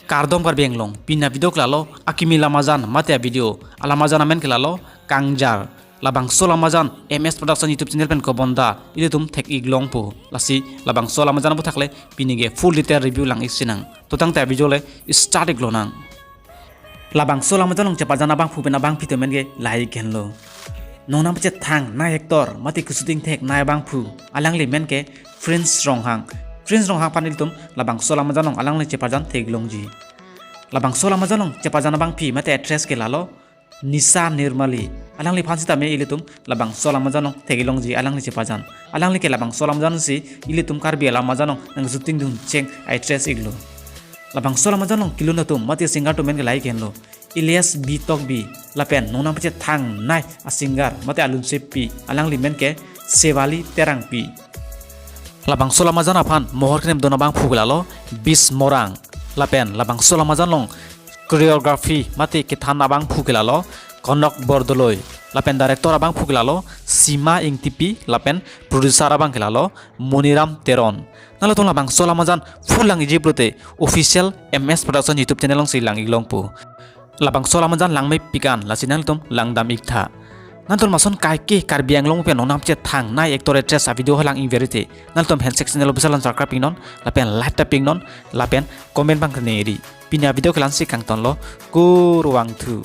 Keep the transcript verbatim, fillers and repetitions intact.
Kardom Karbi Anglong, pini avideo ke lalo akimi lamajan mate avideo. Alamajan amen ke lalo Kangjar. Labangso alamajan M S Production YouTube channel pen kobonta ilitum thek-ik longpo. Lasi labangso alamajan aphuthak le pini ke full detail review lang-ik sinang. To tangte avideo le start-ik lonang. Labangso alamajan along chepajan abangphu pen abangphi atum amen ke lahai henlo. Nongnam pachethang nai actor mate keshooting thek nai abangphu, alangli amen ke Prince Ronghang. Prince Ronghang aphan ilitum labangso alamajan along alangli chepajan thek-ik longji. Labangso alamajan along chepajan abangphi mate actress ke lalo Nisha Nirmali. Alangliphan sitame ilitum labangso alamajan along thek-ik longji, alangli chepajan. Alangli ke labangso alamajan si ilitum Karbi alamajan along nangshooting dun cheng actress iklo. Labangso alamajan along kelun atum mate singer atum amen ke lahai henlo: Elias B Tokbi, lapen nongnam pachethang nai asinger mate alunsepi, alangli amen ke Shefali Terangpi. Labangso alamajan aphan mohor kenem dun abangphu ke lalo Bis Morang, lapen labangso alamajan along choreography mate kethan abangphu ke lalo Konok Bordoloi, lapen director abangphu ke lalo Sima Ingtipi, lapen producer abang ke lalo Moniram Teron. Nanglitum labangso alamajan full lang-ikji pulote official M S Production YouTube channel alongsi lang-ik longpo. Labangso alamajan langmepik an, lasi nanglitum langdam-iktha. Nanglitum lason kaike Karbi Anglong pen nongnam pachethang nai actor actress avideo halang ingverite, nanglitum handshake channel official an subscribe-iknon, lapen like ta pi-iknon, lapen comment abang kene ri. Pini avideo ke la-ansi kangtonlo, kurvangthu.